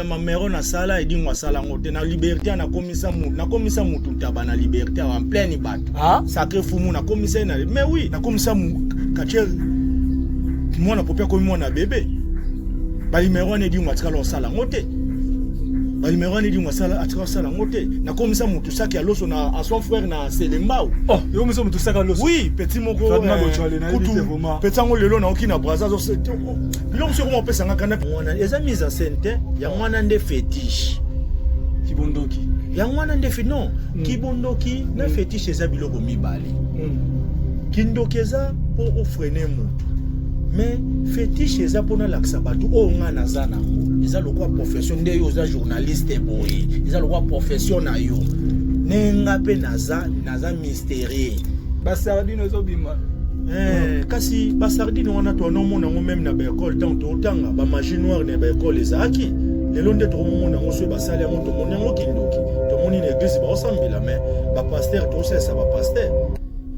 Mamero nasala, Edingo asala yango te. Na liberté nakomisa mutu, nakomisa mutu ntaba na liberté en pleine bato. Ah? Sacré fumu nakomisa ye na, mais oui, nakomisa quartier mwana popi akomi mwana bebe. Balimero wana Edingo atikala osala yango te. Balimero wana Edingo asala atikala osala yango te. Nakomisa mutu saki ya loso na à son frère na Selembao. Oh, yo komisa mutu saki ya loso. Oui, petit moko. Ferdinand Bochwale na kutu yebi te vraiment. Petit yango lelo naoki na Brazza biloko soki opesa nga kanda wana eza mise en scène te, yango wana nde fétiche. Kibondoki. Yango wana nde non, kibondoki na fétiche eza biloko mibale. Kindoki eza mpo ofreiner mutu, mais fétiche eza mpo nalakisa bato oyo nga naza nango. Eza lokwa profession nde yo oza journaliste boye, eza lokwa profession na yo, ne nga mpe naza mystérieux. Basardine ezobima. Kasi basardine wana toanomona yango même na baekole. Ntango totanga bamagie noire na baekole ezalaki, lelo nde tokomomona yango. Soki basali yango, tomoni yango kindoki. Tomoni na église baosambela, mais bapasteur, tosalisa bapasteur,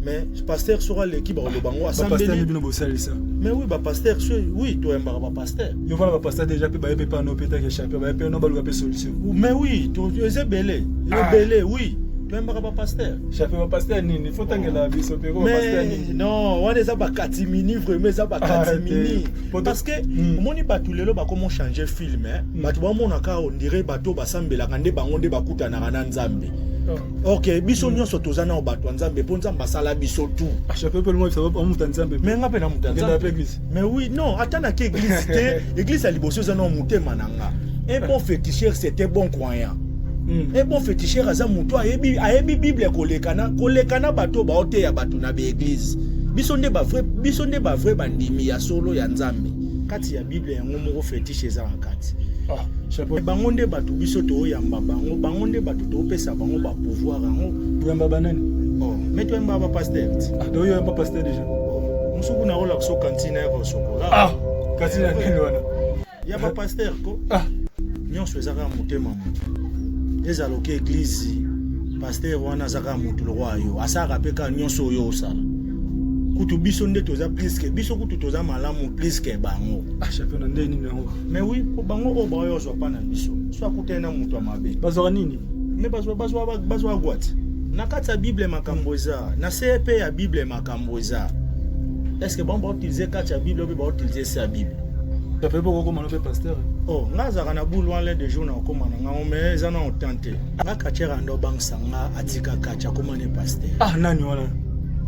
mais pasteur soki aleki, bakoloba yango asambeli. Bino bosalisa? Mais oui, bapasteur so, oui, toyambaka bapasteur. Yo vala bapasteur déjà mpe baye mpe pano mpe taki champion baye mpe no baluka mpe solution. Mais oui, eza ebele, ebele, oui, toyambaka bapasteur. Champion, bapasteur nini? Faut tangela biso mpe ko bapasteur nini? Non, wana eza bakatimini, vraiment eza bakatimini, parce que omoni bato lelo bakoma changer film. Bato bamonaka on dirait bato basambelaka nde bango nde bakutanaka na Nzambe. Ok, biso nyonso toza nao bato ya Nzambe, mpo Nzambe asala biso tout. Champion mpe longo amuta Nzambe. Mais nga mpe na muta Nzambe. Mais oui, non, ata nake église te, église ya liboso eza nao motema na nga. Un bon féticheur, c'était bon croyant. Un bon féticheur aza moto ayebi Bible koleka na bato baoteya bato na baeglise. Biso nde bavrai, biso nde bavrai bandimi ya solo ya Nzambe. Kati ya Bible yango moko, fétiche eza na kati. Bango nde bato biso tooyamba bango, bango nde bato toopesa bango bapouvoir yango. Toyamba banani? Oh, mais toyamba bapasteur ti. Toyamba pasteur déjà? Mosuku nakolakisa kantine ya kosokola. Ah, kantine ya nini wana? Ya bapasteur ko. Nyonso eza kaka motema. Motu ezala oke église, pasteur wana aza kaka motu lokwa yo, asalaka mpe kaka nyonso oyo osala. Kutu biso nde toza plus que biso, kutu toza malamu plus que bango. Champion, na nde nini yango? Mais oui, po bango oyo baoyo ozwa mpa na biso, so akutani na moto ya mabe. Bazwaka nini? Mais bazwa gwati na kati ya Bible. Makambo eza na se mpe ya Bible, makambo eza. Est ce que bango bautilize kati ya Bible, oyo mpe bautilize se ya Bible? Champion, mpo kokoma no mpe pasteur? Oh, nga azalaka na bulu wana de jour na okóma na ngango, mais eza na otan te. Nga quartier ando obangisa nga, atika kati, akóma ne pasteur. Ah, nani wana?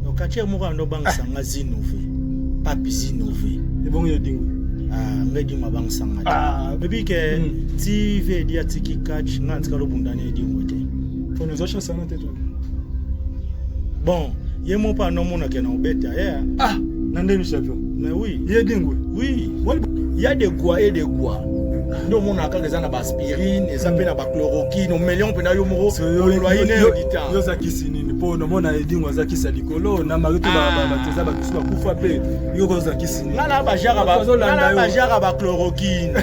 Donc quartier moko ando obangisa nga, Zinove, papi Zinove. Ebongo yo Dingo? Ah, nga Edingo abangisa nga te. Ebi ke ti edi atiki catch, nga ntikala obundani Edingo te. Fone oza chance wana te to. Bon, ye mo mpe anomonake na obeta ye. Ah, na ndeni, champion? Mais oui. Ye Dingo? Oui, il y a des gwa et des gwa. Nde omonaka kaka eza na baaspirine, eza mpe na bachloroquine, omeli yango mpena yo moko olwa une heure du temps. Yo oza kisi nini? Mpo nomona Edingo aza kisi ya likolo na mari to bato, eza bato mosusu bakufa mpe. Yo koza kisi nini? Nga na bajara bachloroquine.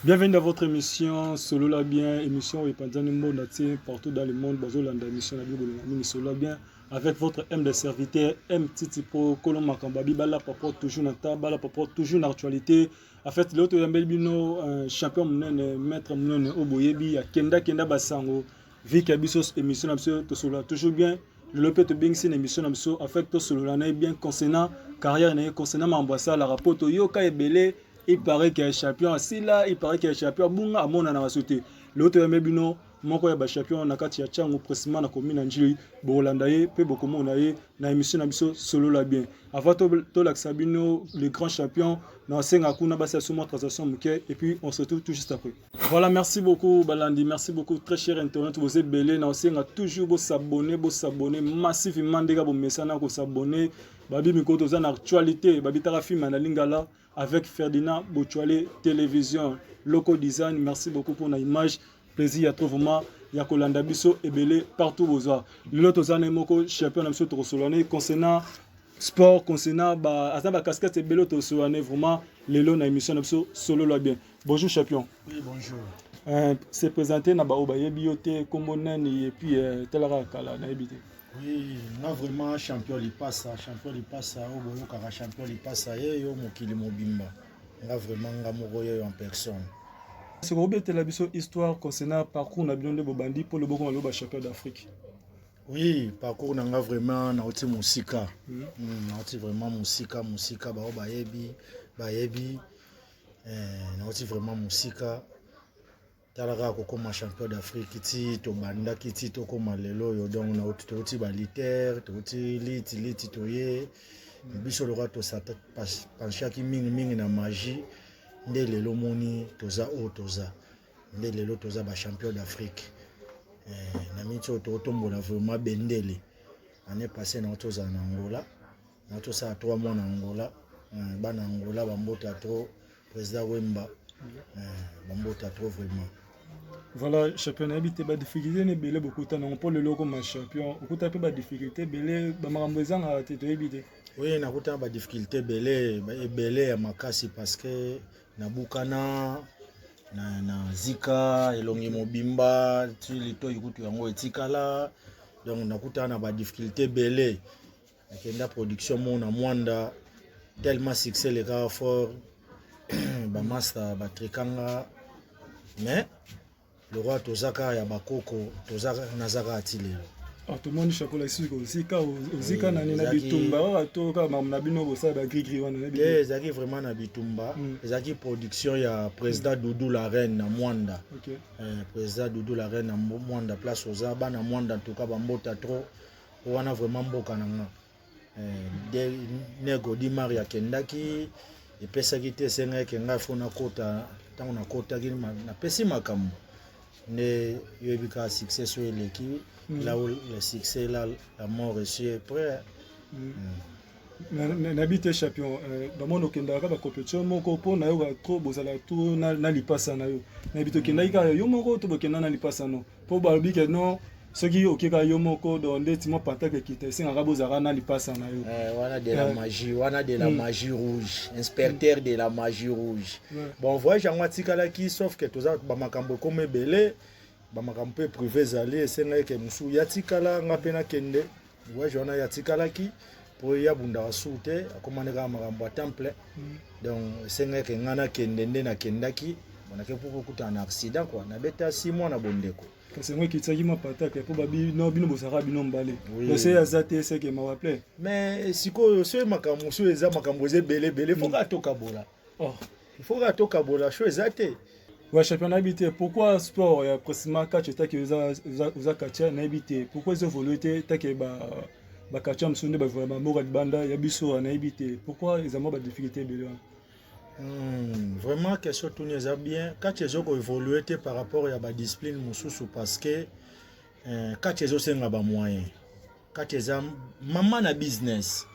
Bienvenue dans votre émission Solola Bien, émission epanzani monde entier, partout dans le monde bazolanda émission na bino bolinga mingi, Solola Bien, avec votre M de serviteur M Titi Po Kolo Makambo Abi Bala Papa, toujours na ta Bala Papa, toujours na actualité. En fait, lelo toyambeli bino champion monene, maître monene oyo boyebi, akenda kenda basango vike ya biso. Émission na biso tosolola toujours bien. Lelo mpe tobengisi na émission na biso, en fait tosolola na ye bien concernant carrière na ye, concernant makambo asalaka, mpo toyoka ebele. Il paraît que champion asila, il paraît que champion abunga, amonana baso te. Lelo toyambi bino moko ya bachampion na kati ya Tshangu, précisément na commune ya Njili. Bokolanda ye mpe bokomona ye na émission na biso Solola Bien. Avant tolakisa bino le grand champion, na osenga kuna basala so mwa transaction moke et puis on se retrouve tout juste après. Voilà, merci beaucoup balandi, merci beaucoup très cher internaute. Boza ebele, na osenga toujours bosabonner, bosabonner massivement ndenge bomesana kosabonner. Babi mikolo toza na actualité, babitaka film na lingala avec Ferdinand Bochwale Télévision Loco Design. Merci beaucoup pour la image, plaisir ya trop vraiment ya kolanda biso ebele partout bozwa. Lelo toza na moko champion na biso, tokosolola na concernant sport, concernant ba aza ba casquette ebele. Tosolola na vraiment lelo na émission na biso Solola Bien. Bonjour champion. Oui, bonjour. Se présenter na baoyo bayebi yo te, kombo nani? Et puis talaka kala nayebi te. Oui, nga vraiment champion Lipasa, champion Lipasa oyo boyokaka, champion Lipasa ye yo mokili mobimba. Nga vraiment, nga moko yeyo en personne. Soki obetela biso histoire concernant parcours na bino nde bobandi mpo loboko na loba champion d'Afrique. Oui, parcours na nga vraiment nauti mosika. Nauti vraiment mosika, mosika, bao bayebi, bayebi. Nauti vraiment mosika. Tala kaka kokóma champion d'Afrique ti tobandaki ti tokóma lelo oyo. Donc nauti, touti baliter, touti liti liti, toye biso lokola topenchaki mingimingi na magie, nde lelo moni toza oyo toza, nde lelo toza bachampion d'Afrique. Na miniti oyo tokotombola vraiment bendele. Année passée nango tozala na Angola, nango tosala 3 mois na Angola. Bana Angola bambota trop, président Wemba bambota trop vraiment. Voilà, champion, nayebi te badifficulté na ebele bokuta nango mpo lelo okoma champion. Okuta mpe badifficulté ebele, bamakambo ezangaka te, toyebi te. Oui, nakutana badifficulté ebele ebele ya makasi, parce que nabukana na zika elongi mobimba ti litoi kutu yango etikala. Donc nakutana na badifficulté ebele. Nakenda production mo na Mwanda, tellement succès elekaka fort, bamaster batrikanga, mais le roi toza kaka ya bakoko, toza, naza kaka ti lelo. Ah, tomoni chakola lisusu ozika, ozika nani na bitumba kaka to kaka makambo na bino bosala bagrigri wana? Te, ezalaki vraiment na bitumba. Ezalaki production ya président Doudou la Reine na Mwanda. Président Doudou la Reine na Mwanda, place oza, bana Mwanda en tout cas bambota trop wana, vraiment mboka na nga. Nego di Mari akendaki, epesaki te, esengaki ngai fo nakota. Ntango nakotaki, napesi makambo nde yoyebi kaka succès oyo eleki. Là où le succès, là la mort est prêt. Nayebi te, champion, bamona okendaka kaka bacompétition moko mpo nayoka trop bozala trop na lipasa na yo. Nayebi te, okendaki kaka yo moko to bokenda na lipasa no? Mpo balobi ke non, soki okeka yo moko, donc ndeti mwa pantake ekita, esengaka bozalaka na lipasa na yo. Wana de la magie, wana de la magie rouge, inspecteur de la magie rouge. Bon, voyage yango atikalaki, sauf que toza bamakambo ekoma ebele, bamakambo mpe privé ezali, esengaki ke mosusu ya tikala, nga mpe nakende voyage wana. Ya tikalaki mpo ya bundaka su te, akomani kaka makambo ya temple. Donc esengaki nga nakende, nde nakendaki. Bonake mpo kokutana na accident quoi, nabeta 6 mois na bondeko. Kasi yango ekitisaki mwa patake mpo babino bino bozalaka bino mbale, dose aza te, eseke mawa plein. Mais sikoyo soki makambo mosusu eza, makambo eza ebele ebele, faut kaka tokabola. Il faut kaka tokabola, sho eza te. Ouais, champion, nayebi te pourquoi sport ya précisément catch etaki oza catcheur, nayebi te pourquoi ezoévolue te take bacatcheur mosusu nde bavola bamboka libanda ya biso. Nayebi te pourquoi eza mwa badifficulté ebele wana. Vraiment question tuni eza bien. Catch ezokoévolue te par rapport ya badiscipline mosusu parce que catch ezosenga bamoyen. Catch eza mama na business,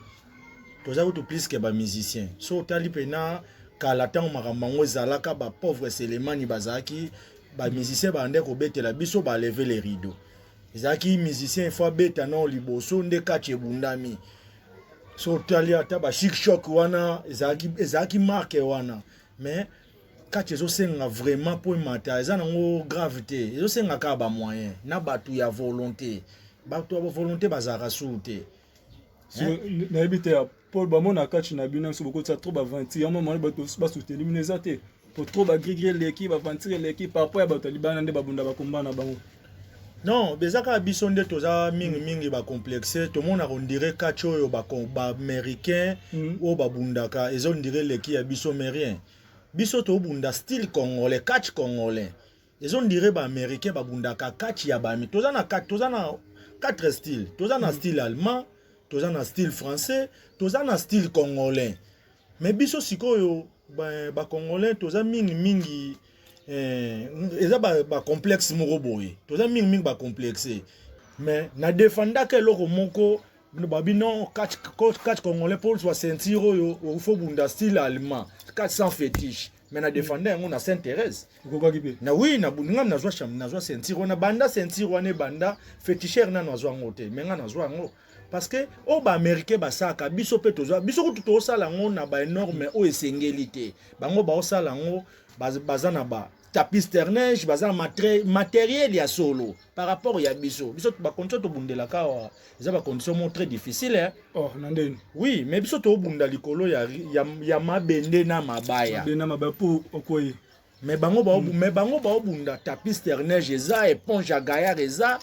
toza kutu plus ke bamusicien. So otali mpena kala, ntango makambo yango ezalaka, bapauvre Selemani bazalaki bamusicien, bande kobetela biso balever le rideau. Ezalaki musicien ifo abeta nao liboso nde catch ebundami. So otali ata bachic choc wana, ezalaki marque wana. Mais catch ezosenga vraiment mpo emata, eza nango grave te, ezosenga kaka bamoyen na bato ya volonté. Bato ya volonté bazalaka suru te. Nayebi te mpo bamona kati na bino nyonso bokotia trop baventure yango, mona bato basoutenir bino eza te, po trop bagrigri eleki, baventure eleki par rapport ya bato ya libanda nde babunda bakomba na bango. Non, eza kaka biso nde toza mingimingi bacomplexe. Tomonaka on dirait catch oyo baaméricain oyo babundaka eza on dirait eleki ya biso, mais rien. Biso tobunda style congolais, catch congolais. Eza on dirait baaméricain babundaka catch ya bami. Toza na quatre style: toza na style allemand, toza na style français, toza na style congolais. Mais biso sikoyo bacongolais toza mingimingi, eza bacomplexe moko boye, toza mingimingi bacomplexe. Mais nadefendaka eloko moko, babi non, catch congolais mpo zwa ceinture oyo, ofo bunda style allemand, catch sans fétiche. Mais nadefenda yango na Sainte Thérèse. Okokaki mpe? Na oui, na ngam nazwa ceinture wana. Banda ceinture wana ebanda, féticheur nano azwa yango te, mais nga nazwa yango parce que oyo baaméricain basalaka, biso mpe tozwa. Biso kutu tozosala yango na baénorme oyo esengeli te. Bango baosala yango, baza na ba tapis ternege, baza na matériel ya solo par rapport ya biso. Biso bacondition tobundelaka awa eza bacondition mo très difficile, hein? Oh, na ndeni? Oui, mais biso tobunda likolo ya mabende na mabaya. Mabende na mabaya mpo okwei. Mais bango bao mais bango baobunda tapis terneige eza, éponge ya gaillard eza.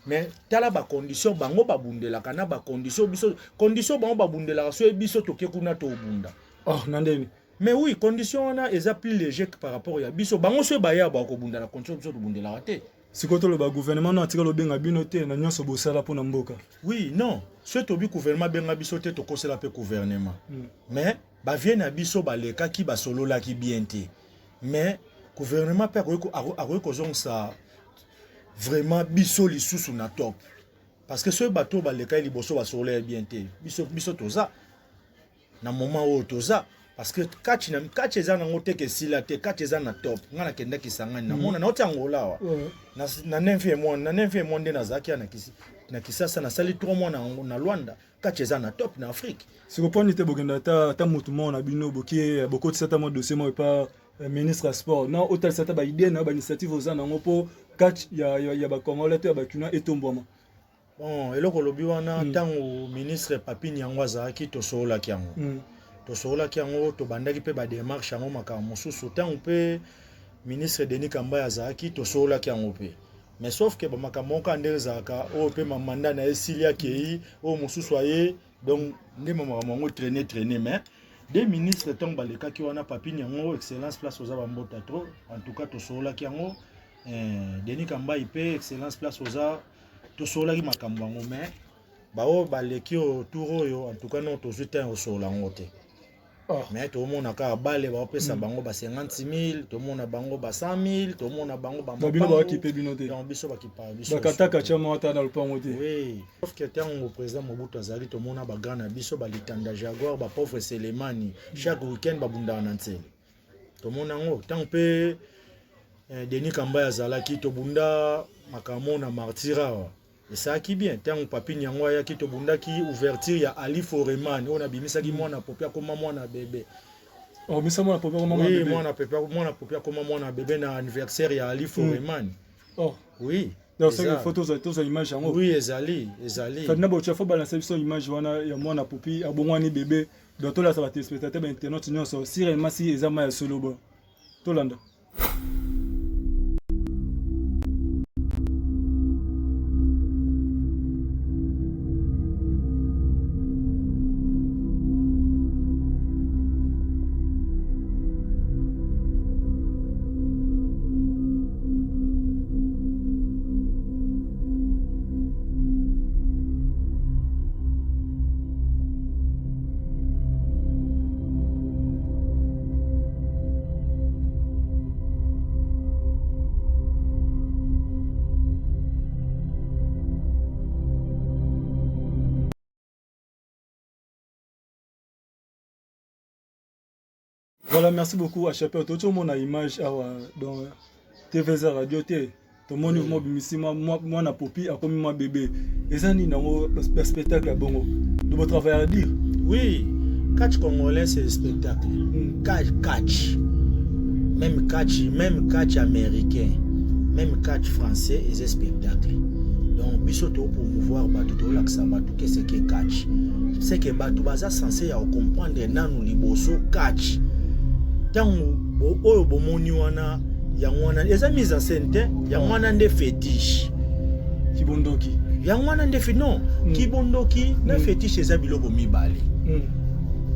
Mais tala bacondition bango babundelaka na bacondition biso, condition bango babundelaka so biso toke kuna tobunda. Oh, na ndeni? Mais oui, condition wana eza plus léger que par rapport ya biso. Bango so baya bakobunda na condition biso tobundelaka te. Sikoyo toloba gouvernement no atikala obenga bino te na nyonso bosala mpona mboka? Oui, non, so tobi gouvernement abenga biso te, tokosela mpe gouvernement. Mais bavieux na biso balekaki, basololaki bien te. Mais gouvernement mpe akoki kozongisa vraiment biso lisusu na top, parce que soki bato oyo balekaki liboso basolola bien te, biso toza na moment oyo toza, parce que catch na catch eza nango te ke esila te. Catch eza na top. Nga nakendaki Sangani, namona nauti Angola awa. Na 9e mois, na 9e mois nde nazalaki ya na Kisasa, nasali 3 mois na Lwanda. Catch eza na top na Afrique. Sikoyo mponi te bokenda ata motu moko na bino, bokie bokotisa ata mwa dossier moko epa ministre ya sport na otalisa ata baidée na bainitiative oza nango mpo catch ya bacongolais to ya bakinois etombwama? Bon, eloko olobi wana, ntango ministre Papini yango azalaki, tosololaki yango. Tosololaki yango, tobandaki mpe badémarche yango, makambo mosusu. Ntango mpe ministre Denis Kambai azalaki, tosololaki yango mpe. Mais sauf ke bamakambo moko ndenge ezalaka oyo mpe mamanda na ye esili, akei, oyo mosusu aye. Donc nde makambo yango traîner traîner. Mais deux ministres ntango balekaki wana, Papini yango, excellence place oza, bambota trop. En tout cas tosololaki yango. Denis Kambai mpe, excellence place oza, tosololaki makambo yango. Mais baoyo baleki oyo, tour oyo, en tout cas non, tozwi temps osolola yango te. Mais tomona kaka bale baopesa bango ba 56 000, tomona bango ba 100 000, tomona bango. Bino bawakipe bino te? Donc biso bakipaka biso. Bakataka tia moko ata na lopango te? Oui, sauf que ntango président Mobutu azali, tomona bagrand na biso, balitanda Jaguar, bapauvre Selemani, chaque week-end babundaka na nzela. Tomona yango. Ntango mpe Denis Kambai azalaki, tobunda makambo na Martyr awa, esalaki bien. Ntango Papini yango ayaki, tobundaki ouverture ya Ali Foreman oyo nabimisaki mwana popi akoma mwana bebe. Obimisa mwana popi akoma mwana Oui. bebe? Mwana popi, mwana popi akoma mwana bebe na anniversaire ya Ali Foreman. Oui. Donc soki faut tozwa image yango? Oui, ezali, ezali. Ferdinand Botia, faut balancer biso image wana ya mwana popi abongwani bebe. Donc tolasa batéléspectateur, bainternaute nyonso, si réellement si eza ma ya solo. Bo tolanda. Voilà, merci beaucoup à Chapelle. Tout le monde a image awa donc TVZ radio te. Tomoni mo bimisi mwana popi akomi mwa bébé. Eza nini nango spectacle ya bongo? De votre travail à dire. Oui, catch congolais, c'est le spectacle. Catch, catch. Même catch, même catch américain, même catch français, c'est spectacle. Donc biso to promouvoir bato, tolakisa bato qu'est-ce que catch. C'est que bato baza censé ya comprendre nanu liboso catch. Ntango oyo bomoni wana, yango wana eza mise en scène te, yango wana nde fétiche. Kibondoki. Yango wana nde non, kibondoki na fétiche eza biloko mibale.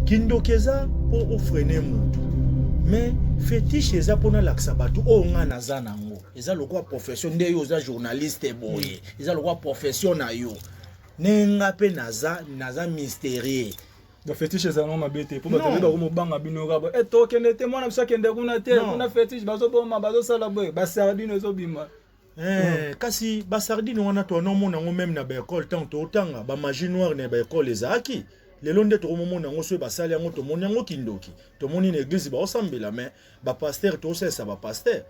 Kindoki eza mpo ofreiner motu, mais fétiche eza mpona alakisa bato oyo nga naza nango. Eza lokola profession nde yo oza journaliste boye, eza lokola profession na yo, ne nga mpe naza mystérieux. Donc fétiche ezala nango mabe te, mpo bato nde bakomobanga bino kaka e tokende te, mwana biso akende kuna te, kuna fétiche bazoboma, bazosala boye, basardine ezobima. Kasi basardine wana toanomona yango même na baekole. Ntango totanga, bamagie noire na baekole ezalaki. Lelo nde tokomomona yango. Soki basali yango, tomoni yango kindoki. Tomoni na église baosambela, mais bapasteur, tosalisa bapasteur,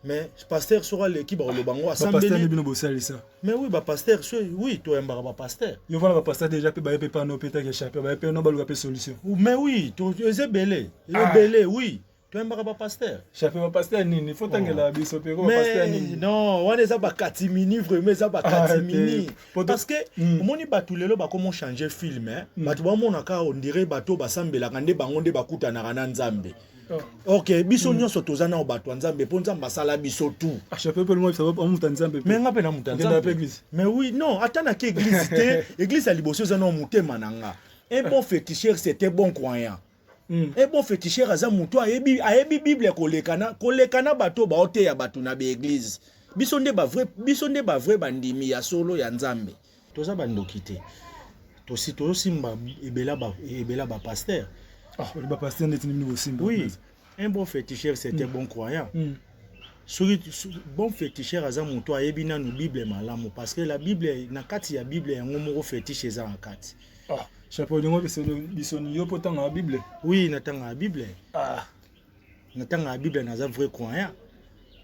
mais pasteur soki aleki, bakoloba yango. Asambeli bino bosalisa? Mais oui, bapasteur so, oui, toyambaka bapasteur. Yo wana bapasteur déjà mpe baye mpe pano mpe taki échappe, baye mpe no baluka mpe solution. Mais oui, eza ebele, ebele. Oui, toyambaka bapasteur. Chape, bapasteur nini? Faut tangela biso mpe ko bapasteur nini? Non, wana eza bakatimini, vraiment eza bakatimini, parce que omoni bato lelo bakoma changer film. Bato bamonaka on dirait bato basambelaka nde bango nde bakutanaka na Nzambe. Ok, biso nyonso toza nao bato ya Nzambe, mpo Nzambe asala biso tout. Champion mpe olingo moto ya Nzambe. Mais nga mpe na moto ya Nzambe. Mais oui, non, ata nake église te, église ya liboso eza nao motema na nga. Un bon féticheur, c'est un bon croyant. Un bon féticheur aza moto ayebi Bible koleka na bato baoteya bato na baéglise. Biso nde bavrai, biso nde bavrai bandimi ya solo ya Nzambe. Toza bandoki te. Tosi tozosimba ebela bapasteur. Ah, bapasteur ndeti nini bosimba? Oui, un bon féticheur, c'est un bon croyant. Soki bon féticheur aza moto ayebi nanu Bible malamu, parce que la Bible, na kati ya Bible yango moko fétiche eza na kati. Ah, champion, olingo bisoni yo mpo tanga Bible? Oui, natangaka Bible. Ah. Natangaka Bible, naza vrai croyant,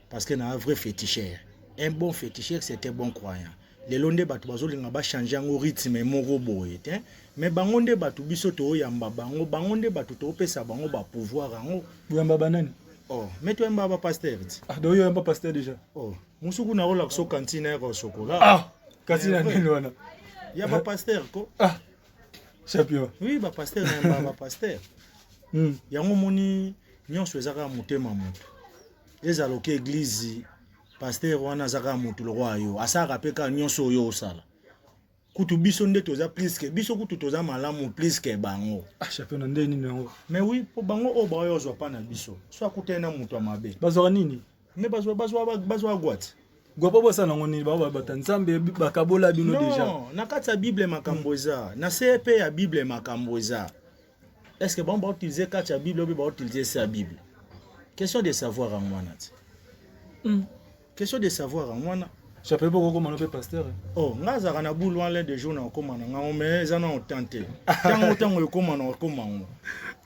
parce que naza vrai féticheur. Un bon féticheur, c'est un bon croyant. Lelo nde bato bazolinga bachange yango rythme moko boye te, mais bango nde bato biso toyamba bango, bango nde bato topesa bango bapouvoir yango. Boyamba banani? Oh, mais toyamba bapasteur ti. Ah, donc oyamba pasteur déjà? Oh, mosuku na olakisa kantina ya kosokola. Ah, kantina nini wana? Ya bapasteur ko. Ah, champion. Oui, bapasteur, nayamba bapasteur. Yango moni nyonso eza kaka motema. Moto ezala oke église, pasteur wana aza kaka motu lokwa yo, asalaka mpe kaka nyonso oyo osala. Kutu biso nde toza plus que biso, kutu toza malamu plus que bango. Ah, champion, na nde nini yango? Mais oui, mpo bango oyo baoyo ozwa mpa na biso, so akutani na moto ya mabe. Bazwaka nini? Mais bazwa gwati. Gwapo bosala nango nini? Bao bata Nzambe bakabola bino déjà. Non, na kati ya Bible makambo eza, na se mpe ya Bible makambo eza. Est ce que bango bautilize kati ya Bible obi bautilize se ya Bible? Question de savoir yango wana ti. Question de savoir yango wana. Champion, mpo kokoma no mpe pasteur? Oh, nga azalaka na bulu wana, l'un de jour na okóma na ngango, mais eza na otan te. Ntango ekóma na okóma ngo.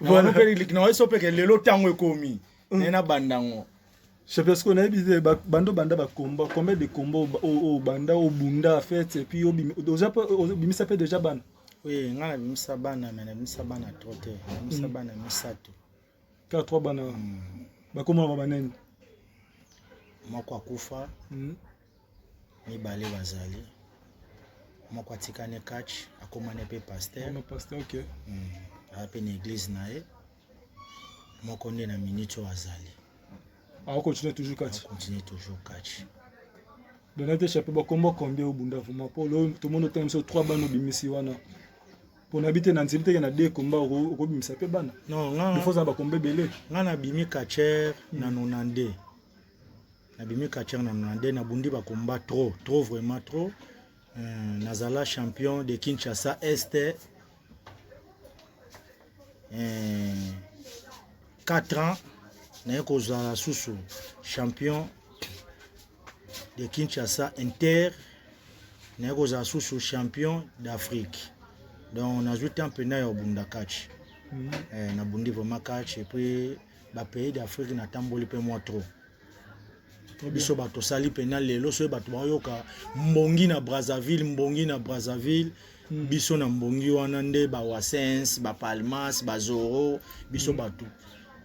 Voilà. Na oyeso mpe lelo ntango ekomi naye nabanda ngo. Champion, sikoyo nayebi te, bando banda bakomba, combien de komba oyo banda obunda fait, et puis obimisa mpe déjà bana? Oui, nga nabimisa bana, mais nabimisa bana trop te, nabimisa bana misato. Kaka trois bana? Bakoma na banani? Moko akufa, mibale bazali, moko atikani catch, akomani mpe pasteur. Pasteur, ok. Aza mpe na église na ye. Moko nde na minute oyo azali. Akocontinue toujours catch? Continue toujours catch. Donc te, champion, bakomba combien obunda vraiment? Mpo tomoni otanga biso trois bana obimisi wana, mpo nayebi te, na nzeli teke na deux komba okobimisa mpe bana. Non, nga il faut ozala bakomba ebele. Nga nabimi catcheur na 92, nabimi catcheur na 92, nabundi bakomba trop, trop, vraiment trop. Nazala champion de Kinshasa Est 4 ans, naye kozala susu champion de Kinshasa Inter, naye kozala susu champion d'Afrique. Donc nazwi temps mpena ya obunda catch. Nabundi vraiment catch, et puis bapays d'Afrique natamboli mpe mwa trop. Biso bato tosali mpena lelo, soki bato baoyoka mbongi na Brazzaville, mbongi na Brazzaville, biso na mbongi wana nde bawasens, bapalmas, bazoro. Biso bato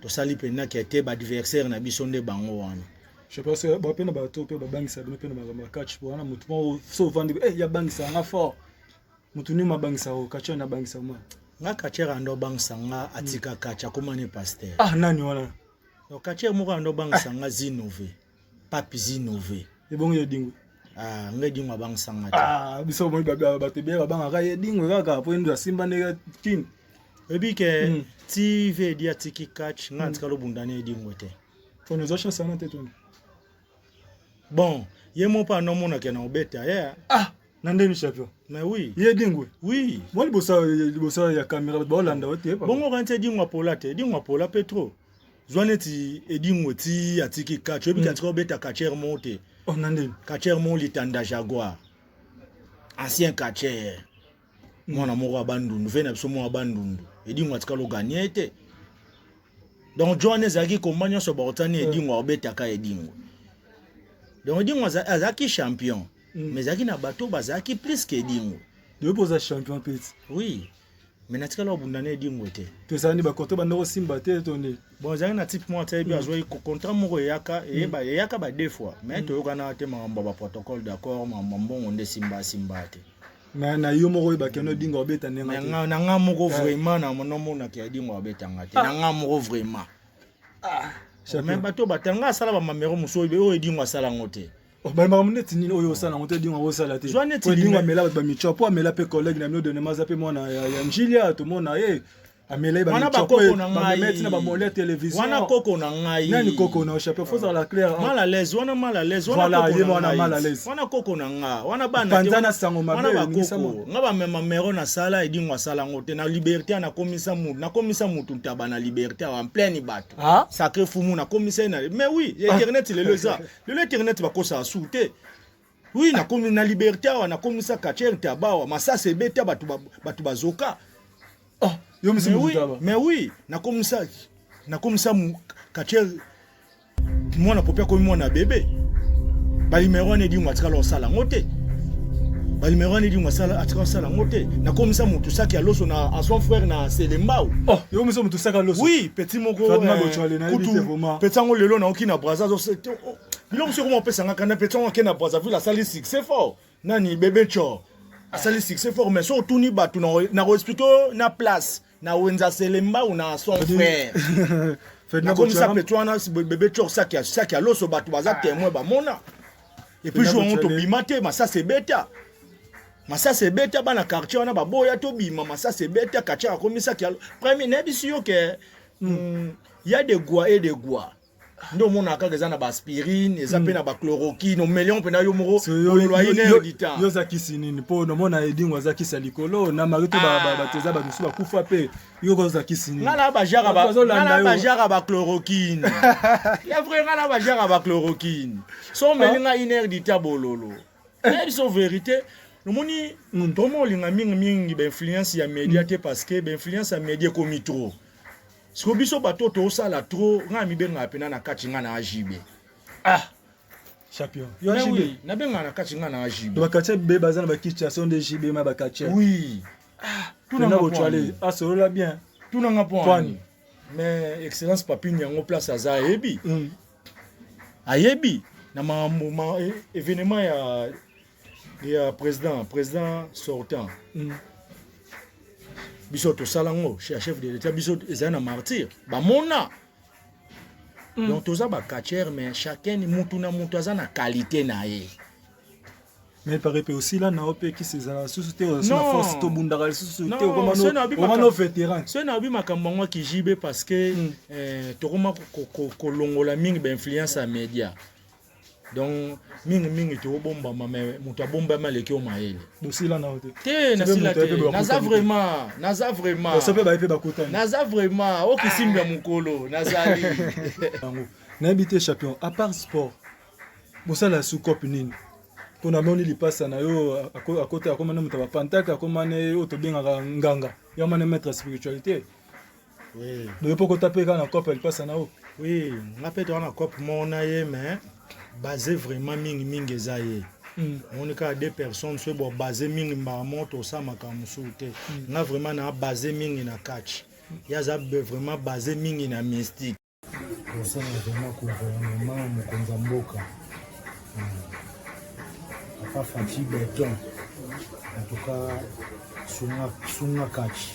tosali mpena ke te baadversaire na biso nde bango wana. Je pense bape na bato mpe babangisa bino mpe na makambo ya catch, po wana motu moko so ovandi ya bangisa nga fort, motu nini mabangisa o catch na abangisa mwa? Nga catcheur ando abangisa nga, atika catch, akóma ne pasteur. Ah, nani wana? Donc catcheur moko ando abangisa nga, Zinove, Papi Zinove. Ebongo ye Dingwe? Ah, nga Edingwe abangisa nga te. Ah, biso moi bato ebele babangaka ye Dingwe kaka po endo asimba ndenge kini. Oyebi ke ti vedi atiki catch, nga atikala obunda na Edingwe te. Toni ozwa chance wana te, Toni. Bon, ye mo mpe anomonake na obeta ye. Ah, na ndeni, champion? Mais oui. Ye Dingwe? Oui. Mwa liboso ya caméra, bato baolanda yo te. Bongo kanti Edingwe apola te? Edingwe apola mpe trop. Zwa neti Edingwe ti atiki catch, oyebi ke atika obeta catcheur moko te. Oh, na ndeni? Catcheur moko Litanda Jaguar, ancien catcheur, mwana moko ya Bandundu, ve na biso moko ya Bandundu, Edingwe atikala oganye ye te. Donc jo wana ezalaki komba nyonso baotani, Edingwe aobetaka Edingwe. Donc Edingwe azalaki champion, mais ezalaki na bato bazalaki plus que Edingwe. Yobi oza champion mpe ti. Oui, mais natikala obunda na Edingwe te. Tozala nde bakontra banda kosimba te to nde? Bon, ezalaki na type moko ayebi, azwaki contrat moko eyaka, eyeba eyaka ba deux fois, mais toyokana te makambo ya baprotocole d'accord, makambo ya mbongo nde simba simba te. Mais na yo moko oyebaki no Edingwe obeta ndenge te? Na nga moko vraiment na nomonaki Edingwe abetanga te, na nga moko vraiment. Mais bato batanga asala bamamero mosusu oyo Edingo asala yango te. Makambo neti nini oyo osala yango te, Edingo akosala te? Zwa neti Edingo amela bato bamicho, po amela mpe collègue na bino denema, aza mpe mwana ya Njilia, tomona ye amela ye. Wana bakoko na ngai. Na bamole ya télévision. Wana koko na ngai. Nani koko na champion? Faut ozala clair. Mal à l'aise wana, mal à l'aise. Wana, ye wana mal à l'aise. Wana koko na nga wana, bana. Panza na sango mabe. Wana bakoko nga bamema mero nasala, Edingo asala yango te. Na liberté nakomisa mutu, nakomisa mutu ntaba na liberté awa en pleine bato. Sacré fumu nakomisa ye na, mais oui, internet lelo eza, lelo internet bakosaka su te. Oui, nakomi na liberté awa, nakomisa quartier ntaba awa, masasi ebeta bato, bato bazoka. Oh, yo misi. Mais oui, mais oui, nakomisa quartier mwana popi akomi mwana bebe. Balimero wana Edingo atikala osala yango te. Balimero wana Edingo atikala osala yango te. Nakomisa motu saki ya loso na a son frère na Selembao. Oh, yo miso motu saki ya loso? Oui, petit moko. Kutu petit yango lelo naoki na Braza, biloko soki koma opesanga kanda. Petit yango ake na Brazzaville, asali succès fort. Nani, bebe Chor asali succès fort. Mais so otuni bato na koexpliquer na place na wenza Selembao na son frère, nakomisa petit wana bebe Chor saki ya loso. Bato baza témoin, bamona. Et puis jour yango tobima te, masasi ebeta, masasi ebeta, bana quartier wana baboya tobima, masasi ebeta, quartier akomisaki ya premier. Nayebisi yo ke ya de gwa et de gwa nde omonaka kaka eza na baaspirine, eza mpe na bachloroquine, omeli mpena yo moko ololwa une heure du temps. Yo oza kisi nini? Mpo nomona Edingo aza kisi ya likolo na mari to bato, eza bato mosusu bakufa mpe. Yo oza kisi nini? Nga na bajara bachloroquine ya vrai, nga na bajara bachloroquine. So omeli nga une heure du temps, bololo. Nayebi so vérité, omoni, tokoma olinga mingimingi bainfluence ya média te, parce que bainfluence ya média ekomi trop. Siko biso bato tosala trop, ngai mibengaka mpena na kati ngai na AJB. Ah, champion, yo AJB? Oui, nabengaka na kati ngai na AJB. Baquartier be baza na bakinshasa nde JB ma baquartier. Oui. Tunanga botwale asolola bien. Tunanga mpo ani, mais excellence Papine yango place aza ayebi. Ayebi na makambo ma événement ya président sortant. Biso tosala yango ya chef de l'État, biso ezali na martyr bamona. Donc toza bacatcheur, mais chacun, mutu na mutu aza na qualité na ye. Mais pare mpe osila na yo mpe kisi ezala lisusu te, na force tobundaka lisusu te, okomano vétéran. Soki nayobi makambo yango akijibe, parce que tokoma kolongola mingi bainfluence ya média. Donc mingimingi tobombama, mais moto abombami aleki yo mayele. Bosila na yo te? Te, nasila te, naza vraiment, naza vraiment. Mpe baye mpe bakutani. Naza vraiment okisimbi ya mokolo nazali. Yango nayebi te, champion, à part sport bosala sukope nini? Mpo namoni lipasa na yo akota, akoma ne moto ya bapantake, akoma ne oyo tobengaka nganga, yo amane maître ya spiritualité. Oui. Boye mpo kota mpe kaka na cope ya lipasa na yo? Oui, nga mpe toza na cope moko na ye, mais base vraiment mingimingi eza ye. Omoni kaka deux personnes soki bo base mingi, mbala moko tosala makambo mosusu te. Nga vraiment na base mingi na catch, ye aza vraiment base mingi na mystique. Kosala vraiment gouvernement, mokonzi ya mboka papa Fatshi Béton, en tout cas sunga, sunga catch.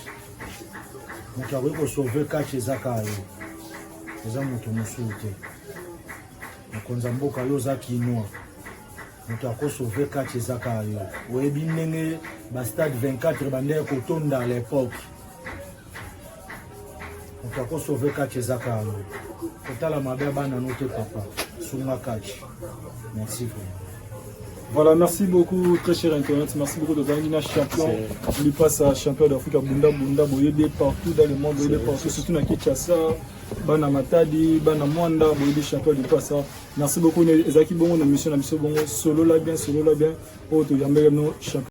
Moto akoki kosauve catch eza kaka yo, eza moto mosusu te. Mokonzi ya mboka, yo oza kinois, moto akosauve catch eza kaka yo. Oyebi ndenge bastade 24 bandeki kotonda à l'époque. Moto akosauve catch eza kaka yo. Kotala mabe ya bana no te, papa, sunga catch. Merci vraiment. Voilà, merci beaucoup, très cher internaute. Merci beaucoup de Zangina, champion Lipasa, champion d'Afrique, Bunda Bunda, boyebi partout dans le monde, boyebi partout, surtout na Kinshasa, bana Matadi, bana Mwanda, boyebi champion Lipasa. Merci beaucoup, ezaki bongo na mission na biso bongo, solo la bien, solo la bien, oyo toyambeli no champion.